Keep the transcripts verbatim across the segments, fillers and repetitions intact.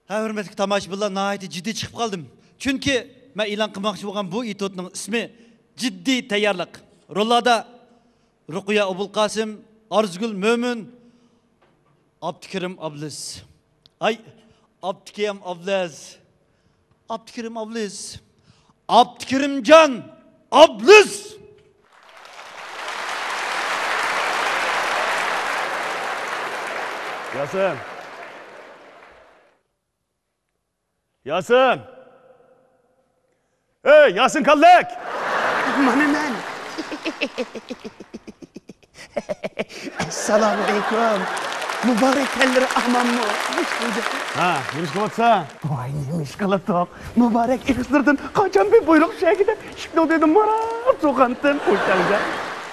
ھە، ھۆرمەتلىك تاماشىبىنلار، ناھايىتى جىددىي چىقىپ قالدىم. چۈنكى مەن ئېلان قىلماقچى بولغان بۇ ئېتيۇدنىڭ ئىسمى جىددىي تەييارلىق. روللاردا رۇقىيە ئوبۇلقاسىم، ئارزۇگۈل مۆمىن، ئابدۇكېرىم ئابلىز. ئاي، ئابدۇكېرىم ئابلىز. ئابدۇكېرىم ئابلىز. ئابدۇكېرىمجان ئابلىز. ياسىن. ياسىن! ئەي، ياسىن كاللەك! مانا مەن. ئەسسالامۇئەلەيكۇم. مۇبارەك تەنلىرى ئامانمۇ؟ ھە، نېمە ئىش قىلىۋاتىسەن؟ ۋاي، نېمە ئىش قىلاتتۇق؟ مۇبارەك ئېغىزلىرىدىن قاچان بىر بۇيرۇق چۈشەركى دەپ ئىشىكنىڭ تۈۋىدە ماراپ تۇرغانتىم، قۇشاڭجاڭ.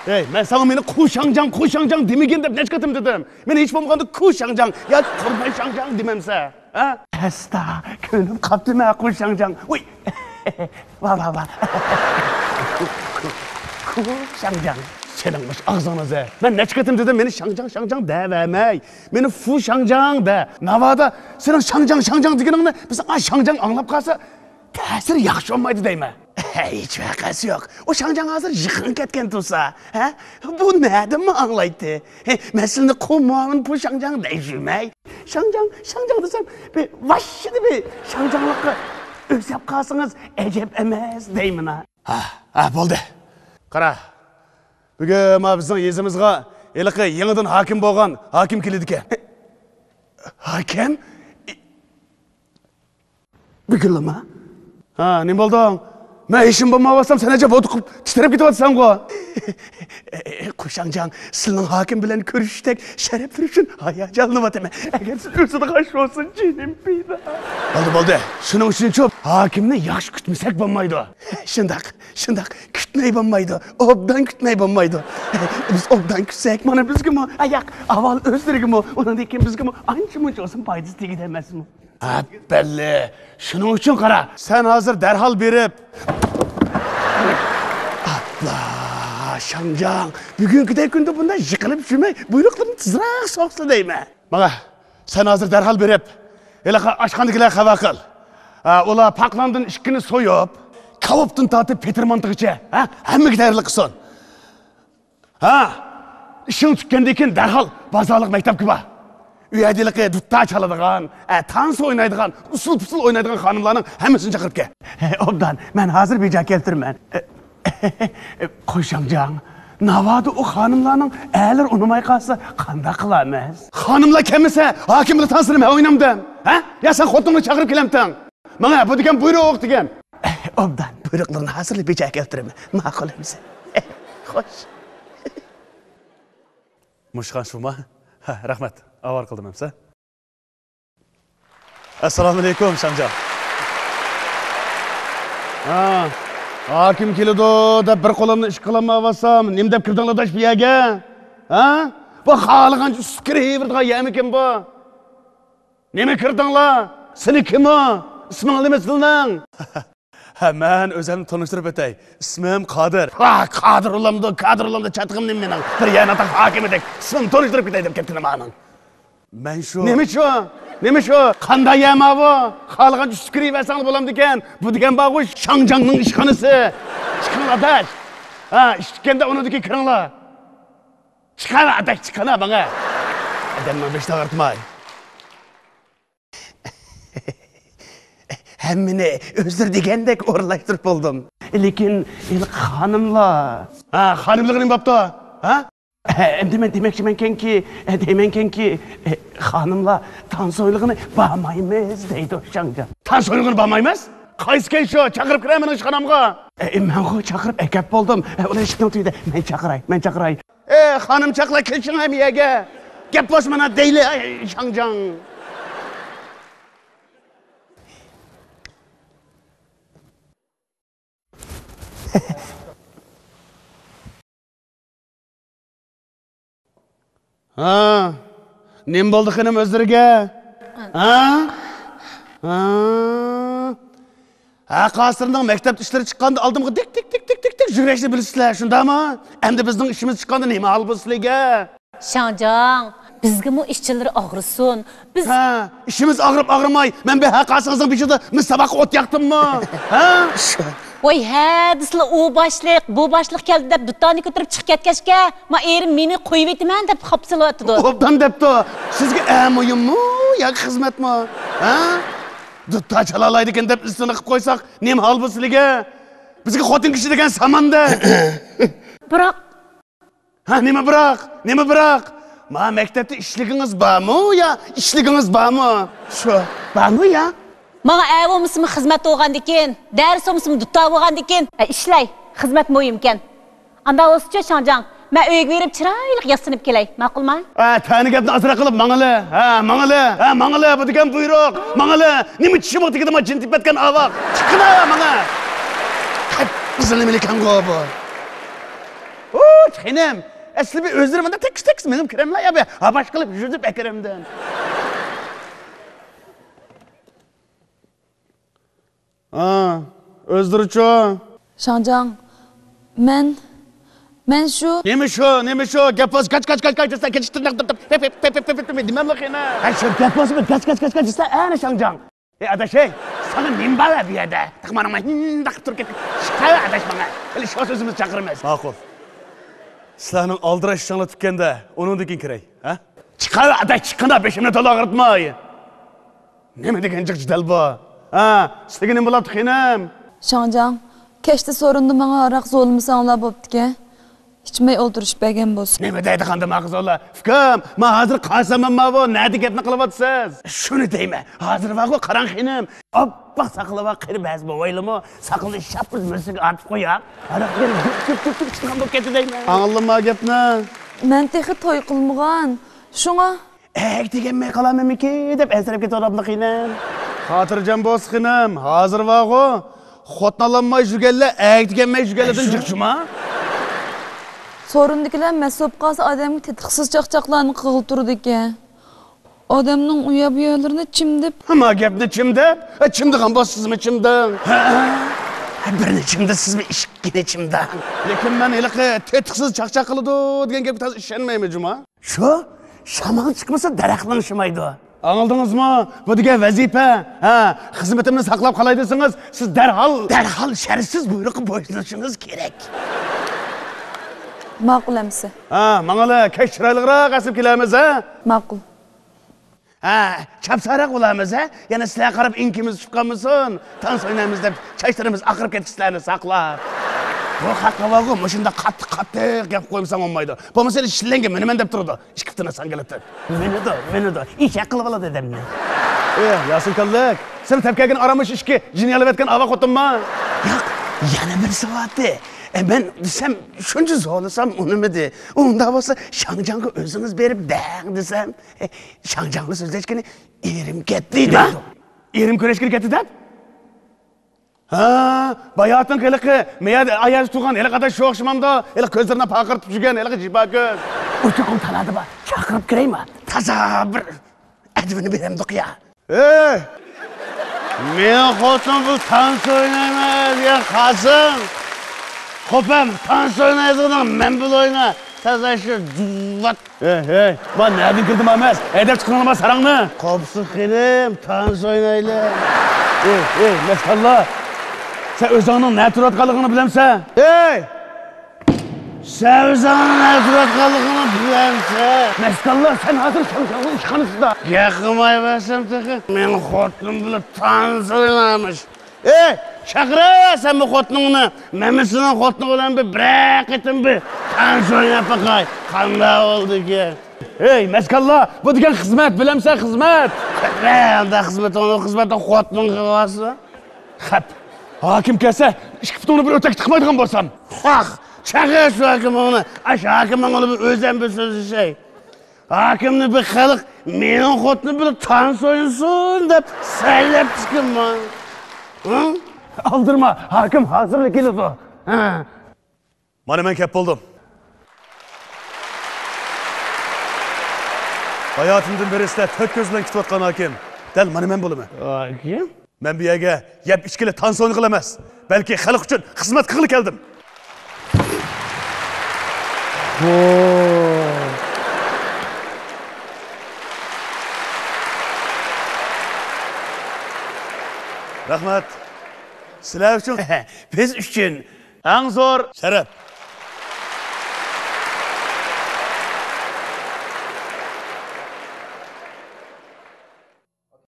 ھەي، مەن ساڭا مېنى قۇشاڭجاڭ، قۇشاڭجاڭ دېمىگىن دەپ نەچچە قېتىم دېدىم. مېنى ھېچ بولمىغاندا كۇشاڭجاڭ ياكى قۇربان شاڭجاڭ دېمەمسەن؟ ھە؟ ئەستا، كۆنۈپ قاپتىمەن، قۇشاڭجاڭ. ۋۇي! ۋا، ۋا، ۋا. قۇشاڭجاڭ. سېنىڭ مۇشۇ ئاغزىڭنى ئۈزە. مەن نەچچە قېتىم دېدىم، مېنى شاڭجاڭ، شاڭجاڭ دەۋەرمەي. مېنى فۇ شاڭجاڭ دە. ناۋادا سېنىڭ شاڭجاڭ، شاڭجاڭ دېگىنىڭنى بىز ئا شاڭجاڭ ئاڭلاپ قالسا، تەسىرى ياخشى بولمايدۇ دەيمەن. ھېچ ۋەقەسى يوق. ئۇ شاڭجاڭ ھازىر يىقىلىپ كەتكەن تۇرسا، ھە؟ بۇ نەدىنمۇ ئاڭلايتتى؟ ھە، مەن سىلىنى قۇل مۇئاۋىن پۇ شاڭجاڭ دەيشۇمەي. شاڭجاڭ، شاڭجاڭ دېسەم، بىر ۋاششىدە بىر شاڭجاڭلىققا ئۆكسەپ قالسىڭىز ئەجەب ئەمەس دەيمەن. ھە، ھە، بولدى. قارا، بۈگۈن ما بىزنىڭ يېزىمىزغا ھېلىقى يېڭىدىن ھاكىم بولغان ھاكىم كېلىدىكەن. ھاكىم؟ بۈگۈنلىما؟ ھە، نېمە بولدۇڭ؟ مەن ھېچنېمە بولمايۋاتسام، سەن ئەجەب ھودۇقۇپ تىترەپ كېتىۋاتىسەنغۇ؟ قۇشاڭجاڭ، سىلىنىڭ ھاكىم بىلەن كۆرۈشۈشتەك شەرەپلىرى ئۈچۈن ھاياجانلىنىۋاتىمەن. ئەگەر سىز ئۆزىدىغان بولسۇن، جېنىم پىدا. بولدى، بولدى. شۇنىڭ ئۈچۈنچۇ ھاكىمنى ياخشى كۈتمىسەك بولمايدۇ. شۇنداق، شۇنداق. كۈتمەي بولمايدۇ. ئوبدان كۈتمەي بولمايدۇ. بىز ئوبدان كۈتسەك، مانا بىزگىمۇ، ئاياق، ئاۋۋال ئۆزلىرىگىمۇ، ئۇنىڭدىن كېيىن بىزگىمۇ ئانچە-مۇنچە بولسىمۇ پايدىسى تېگىدۇ ئەمەسمۇ؟ ھە، بەللى. شۇنىڭ ئۈچۈن قارا، سەن ھازىر دەرھال بېرىپ. ئاپلا، شاڭجاڭ، بۈگۈنكىدەك كۈندە بۇنداق يىقىلىپ يۈرمەي، بۇيرۇقلىرىنى تېزراق سوقسا دەيمەن. ماڭا، سەن ھازىر دەرھال بېرىپ، ھېلىقى ئاشخانىدىكىلەرگە خەۋەر قىل. ھە، ئۇلار پاقلاندىن ئىككىنى سويۇپ، كاۋاپتىن تارتىپ پېتىر مانتىغىچە، ھە، ھەممىگە تەييارلىق قىلسۇن. ھە، ئىشىڭ پۈتكەندىن كېيىن دەرھال بازارلىق مەكتەپكە بار. ئۇ يەردە ھېلىقى دۇتار چالىدىغان، ئە، تانسا ئوينايدىغان، ئۇسسۇل-پۇسسۇل ئوينايدىغان خانىملارنىڭ ھەممىسىنى چاقىرىپ كەل. ھە، ئوبدان، مەن ھازىر بىجا كەلتۈرىمەن. قوشاڭجاڭ، ناۋادا ئۇ خانىملارنىڭ ئەرلىرى ئۇنىماي قالسا قانداق قىلارمىز؟ خانىملار كەلمىسە، ھاكىم بىلەن تانسىنى مەن ئوينامدىم؟ ھە؟ يا سەن خوتۇنۇڭنى چاقىرىپ كېلەمتىڭ؟ ماڭا بۇ دېگەن بۇيرۇق دېگەن. ئوبدان، بۇيرۇقلىرىنى ھازىرلا بېجا كەلتۈرىمەن. ماقۇل ئەمىسە. خوش. مۇشۇ خان شۇما؟ ھە، رەھمەت. ئاۋارە قىلدىم ئەمىسە. ئەسسالامۇئەلەيكۇم، شاڭجاڭ. ھا، ھاكىم كېلىدۇ دەپ بىر قولۇمنى ئىش قىلالمايۋاتسام، نېمە دەپ كىردىڭلار داش بۇ يەرگە؟ ھا؟ بۇ خالىغانچە ئۈسكۈرۈۋېرىدىغان يەرمىكىن بۇ؟ نېمە كىردىڭلار؟ سېنى كىم ئۇ؟ ئىسمىڭ نېمە سىلىنىڭ؟ ھە، مەن ئۆزۈمنى تونۇشتۇرۇپ ئۆتەي. ئىسمىم قادىر. ۋاھ، قادىر ئۇلامدۇ، قادىر ئۇلامدۇ، چاتىقىم نېمە مېنىڭ؟ بىر يەرنى ئاتاق ھاكىمىدەك. ئىسمىمنى تونۇشتۇرۇپ كېتەي دەپ كەتكىنىم ئانىڭ. مەن شۇ. نېمە شۇ؟ نېمە شۇ؟ قانداق يەر ماۋۇ؟ خالىغانچە ئۈسكۈرۈۋەرسەڭلا بولامدىكەن. بۇ دېگەن بارغۇ شاڭجاڭنىڭ ئىشخانىسى. چىقىڭلار ئاداش. ھا، ئىش پۈتكەندە ئۇنىڭدىكى كىرىڭلار. چىقىڭلار ئاداش، چىقىڭلار ماڭا. ئادەمنىڭ بېشىنى ئاغرىتماي. ھەممىنى ئۆزلىرى دېگەندەك ئورۇنلاشتۇرۇپ بولدۇم. لېكىن ھېلىقى خانىملار. ھا، خانىملارغا نېمە بوپتۇ؟ ھا؟ ئەمدى مەن دېمەكچىمەنكەنكى، دەيمەنكەنكى، خانىملار تانسا ئوينىغىلى بارمايمىز دەيدۇ شاڭجاڭ. تانسا ئوينىغىلى بارمايمىز؟ قايسىكەن شۇ؟ چاقىرىپ كىرە مېنىڭ ئىشخانامغا. مەنغۇ چاقىرىپ ئەكەپ بولدۇم. ئۇلار ئىشىكنىڭ تۈۋىدە. مەن چاقىراي، مەن چاقىراي. ئەي، خانىم چاقلا كېلىشىڭ ھەم يەرگە. گەپ بولسا مانا دەيلى، ئەي، شاڭجاڭ. ھا، نېمە بولدى خېنىم ئۆزلىرىگە؟ ھا؟ ھا؟ ھە، قاسىرنىڭ مەكتەپتە ئىشلىرى چىققاندا ئالدىمغا دىك، دىك، دىك، دىك، دىك، دىك يۈگۈرۈشنى بىلىسىلەر، شۇنداقمۇ؟ ئەمدى بىزنىڭ ئىشىمىز چىققاندا نېمە ھال بولسۇن سىلىگە؟ شاڭجاڭ، بىزگىمۇ ئىشچىلىرى ئاغرىسۇن. بىز ھە، ئىشىمىز ئاغرىپ ئاغرىماي، مەن بۇ ھەر قايسىڭىزنىڭ بېشىدا مىس تاۋاققا ئوت ياقتىممۇ؟ ھە؟ ۋاي ھە دېسىلا، ئۇ باشلىق، بۇ باشلىق كەلدى دەپ دۇتارنى كۆتۈرۈپ چىقىپ كەتكەچكە، ما ئېرىم مېنى قويۇۋېتىمەن دەپ خاپا سېلىۋاتىدۇ. ئوبدان دەپتۇ. سىزگە ئە مۇھىممۇ ياكى خىزمەتمۇ؟ ھە؟ دۇتار چالالايدىكەن دەپ ئىسسىنى قىلىپ قويساق، نېمە ھال بۇ سىلىگە؟ بىزگە خوتۇن كىشى دېگەن ساماندەك. بىراق ھە، نېمە بىراق؟ نېمە بىراق؟ ما مەكتەپتە ئىشلىكىڭىز بارمۇ يا ئىشلىكىڭىز بارمۇ؟ شۇ، بارمۇ يا؟ ماڭا ئە بولمىسىمۇ خىزمەت بولغاندىكىن، دەرس بولمىسىمۇ دۇتار بولغاندىكىن، ئە، ئىشلەي، خىزمەت مۇھىمكەن. ئاندا بولسىچۇ شاڭجاڭ، مەن ئۆيگە بېرىپ چىرايلىق ياسىنىپ كېلەي، ماقۇلما؟ ھە، تەنە گەپنى ئازراق قىلىپ ماڭىلى. ھە، ماڭىلى. ھە، ماڭىلى، بۇ دېگەن بۇيرۇق. ماڭىلى. نېمە چىشىمغا تېگىدىما جىن تېپىۋەتكەن ئاۋاق. چىققىنا ماڭا. قىزىل نېمىلىكەنغۇ بۇ؟ ئۇ، خېنىم، ئەسلى بىر ئۆزلىرى مۇنداق تەككۈس-تەككۈس مېڭىپ كىرەملا يا بىر ھاباش قىلىپ يۈزۈپ ئەكىرەمدىن. ھا، ئۆزلىرىچۇ؟ شاڭجاڭ، مەن، مەن شۇ. نېمە شۇ، نېمە شۇ؟ گەپ بولسا گاچ، گاچ، گاچ، گاچ دېسە، كېچىكتىرمەي، دېمەملا خېنىم. ھە، شۇ گەپ بولسا بىر گاچ، گاچ، گاچ، گاچ دېسە، ئەنە شاڭجاڭ. ئەي ئاداش، ئەي، ساڭا نېمە بار بۇ يەردە؟ تېخى مانا مۇنداق تۇرۇپ كەتتىڭ. چىقاۋەر ئاداش ماڭا. ھېلى شۇ سۆزىمىز چاقىرىمىز. ماقۇل. سىلەرنىڭ ئالدىراش ئىشىڭلار تۈگىگەندە، ئۇنىڭدىن كېيىن كىرەي، ھە؟ چىقاۋەر ئاداش، چىققىنا بېشىمنى تولا ئاغرىتماي. نېمە دېگەن جىق جېدەل بۇ؟ ھە، سىلىگە نېمە بولاپتۇ خېنىم؟ شاڭجاڭ، كەچتە سورۇندا ماڭا ھاراق زورلىمىساڭلار بوپتىكەن. ئىچمەي ئولتۇرۇشۇپ بەرگەن بولسا. نېمە دەيدىغاندۇ ماقۇزۇللا؟ ئۇكام، ما ھازىر قارىسام ماۋۇ، نەدە گەپنى قىلىۋاتىسىز؟ شۇنى دەيمەن، ھازىر بارغۇ قاراڭ خېنىم. ئاپئاق ساقىلى بار قېرى بەزى بوۋايلىرىمۇ ساقىلىنى شاپپىدە مۈرىسىگە ئارتىپ قويۇپ، ھاراق بىلەن گۈپ، گۈپ، گۈپ، گۈپ ئىچىدىغان بولۇپ كەتتى دەيمەن. ئاڭلىما گەپنى. مەن تېخى توي قىلمىغان. شۇڭا ئەگىپ تەگمەي قالامەنمىكىن دەپ ئەنسىرەپ كېتىۋاتامدۇ خېنىم. خاتىرجەم بولسا خېنىم، ھازىر بارغۇ، خوتۇن ئالالماي يۈرگەنلەر ئەگىپ تەگمەي يۈرگەنلەردىن جىق جۇما. سورۇندىكىلەر مەست بولۇپ قالسا ئادەمگە تېتىقسىز چاقچاقلارنى قىلغىلى تۇرىدىكەن. ئادەمنىڭ ئۇيا-بۇيالىرىنى چىمدىپ. ما گەپنى چىمدەپ؟ ئە، چىمدىغان بولسا سىزمۇ چىمدىڭ. ھە، بىرنى چىمدىسىزمۇ، ئىككىنى چىمدىڭ. لېكىن مەن ھېلىقى تېتىقسىز چاقچاق قىلىدۇ دېگەن گەپكە تازا ئىشەنمەيمەن جۇما. شۇ شامال چىقمىسا، دەرەخ لىڭشىمايدۇ. ئاڭلىدىڭىزمۇ؟ بۇ دېگەن ۋەزىپە. ھە، خىزمىتىمنى ساقلاپ قالاي دېسىڭىز، سىز دەرھال، دەرھال شەرتسىز بۇيرۇققا بويسۇنۇشىڭىز كېرەك. ماقۇل ئەمىسە. ھە، ماڭىلا، كەچ چىرايلىقراق ئەسلىپ كېلەرمىز، ھە؟ ماقۇل. ھە، چاپسانراق بولارمىز، ھە؟ يەنە سىلەرگە قاراپ ئېڭىكىمىز چۈشۈپ قالمىسۇن. تانسا ئوينايمىز دەپ چاچلىرىمىز ئاقىرىپ كەتكۈچە سىلەرنى ساقلاپ. بۇ خەققە بارغۇ، مۇشۇنداق قاتتىق-قاتتىق گەپ قويمىساڭ بولمايدۇ. بولمىسا شىللەڭگە مىنىمەن دەپ تۇرىدۇ. ئىككى پۇتىنى ساڭگىلىتىپ. مىنىدۇ، مىنىدۇ. ئېشەك قىلىۋالىدۇ ئادەمنى. ئېھ، ياسىنكەللىك. سەن تەپكەرگىن ئاراملىشىش ئىشىكى جىن يالىۋەتكەن ئاۋا خوتۇنما؟ ياق، يەنە بىرسى بارتى. ئە، مەن دېسەم، شۇنچە زورلىسام ئۇنىمىدى. ئۇنداق بولسا، شاڭجاڭغا ئۆزىڭىز بېرىپ دەڭ دېسەم، ئە، شاڭجاڭ بىلەن سۆزلەشكىنى ئېرىم كەتتى دەيدۇ. ئېرىم كۆرۈشكىلى كەتتى دەپ؟ ھە، باياتىنقى ھېلىقى مەيەردە ئاياغدا تۇرغان ھېلىقى ئاداش شۇ ئوخشىمامدۇ؟ ھېلىقى كۆزلىرىنى پارقىرىتىپ يۈرگەن ھېلىقى جىپا كۆز. ئۇ چوقۇم تالادا بار. چاقىرىپ كىرەيما؟ تازا بىر ئەدىپىنى بېرەمدۇق يا. ھەي! مېنىڭ خوتۇنۇم بىلەن تانسا ئوينايمەن دېگەن قاسىم. خوپەم، تانسا ئوينايدىغىنىڭ مەن بىلەن ئوينا. تازا شۇ جۇۋات. ھەي، ھەي، ما نەدىن كىردىم ئەمەس؟ ھەيدەپ چىقىڭلار ما ساراڭنى. قوپسا خېنىم، تانسا ئوينايلى. ھەي، ھەي، مەستاللا. سەن ئۆزۈڭنىڭ نەدە تۇرۇۋاتقانلىقىڭنى بىلەمسەن؟ ھەي! سەن ئۆزۈڭنىڭ نەدە تۇرۇۋاتقانلىقىڭنى بىلەمسەن؟ مەستاللا، سەن ھازىر شاڭشاڭنىڭ ئىشخانىسىدا. گەپ قىلماي بەرسەم تېخى. مېنىڭ خوتۇنۇم بىلەن تانسا ئوينايمىش. ئېي، چاقىرىۋەرسەنمۇ خوتۇنۇڭنى؟ مەن سېنىڭ خوتۇنۇڭ بىلەن بىر، بىرەر قېتىم بىر تانسا ئويناپ باقاي. قانداق بولىدىكەن؟ ھەي، مەستاللا، بۇ دېگەن خىزمەت، بىلەمسەن، خىزمەت. قىلمە ئانداق خىزمىتىڭنى، خىزمەتنى خوتۇنۇڭغا قىلىۋالسا. خەپ. ھاكىم كەلسە، ئىككى پۇتۇڭنى بىر ئۆتەككە تىقمايدىغان بولسام. ۋاھ، چاقىر شۇ ھاكىمىڭنى. ئاشۇ ھاكىمىڭ بىلەن ئۆزۈم بىر سۆزلىشەي. ھاكىمنى بىر خەلق مېنىڭ خوتۇنۇم بىلەن تانسا ئوينىسۇن دەپ سەنلەپ چىقىمەن. ھە؟ ئالدىرىما، ھاكىم ھازىرلا كېلىدۇ. ھە. مانا مەن كەپ بولدۇم. ھاياتىمدىن بېرى سىلەر تۆت كۆز بىلەن كۈتۈۋاتقان ھاكىم، دەل مانا مەن بولىمەن. ھاكىم؟ مەن بۇ يەرگە يەپ ئىچكىلى تانسا ئوينىغىلى ئەمەس، بەلكى خەلق ئۈچۈن خىزمەت قىلغىلى كەلدىم. ھو. رەھمەت. سىلەر ئۈچۈن، بىز ئۈچۈن ئەڭ زور شەرەپ.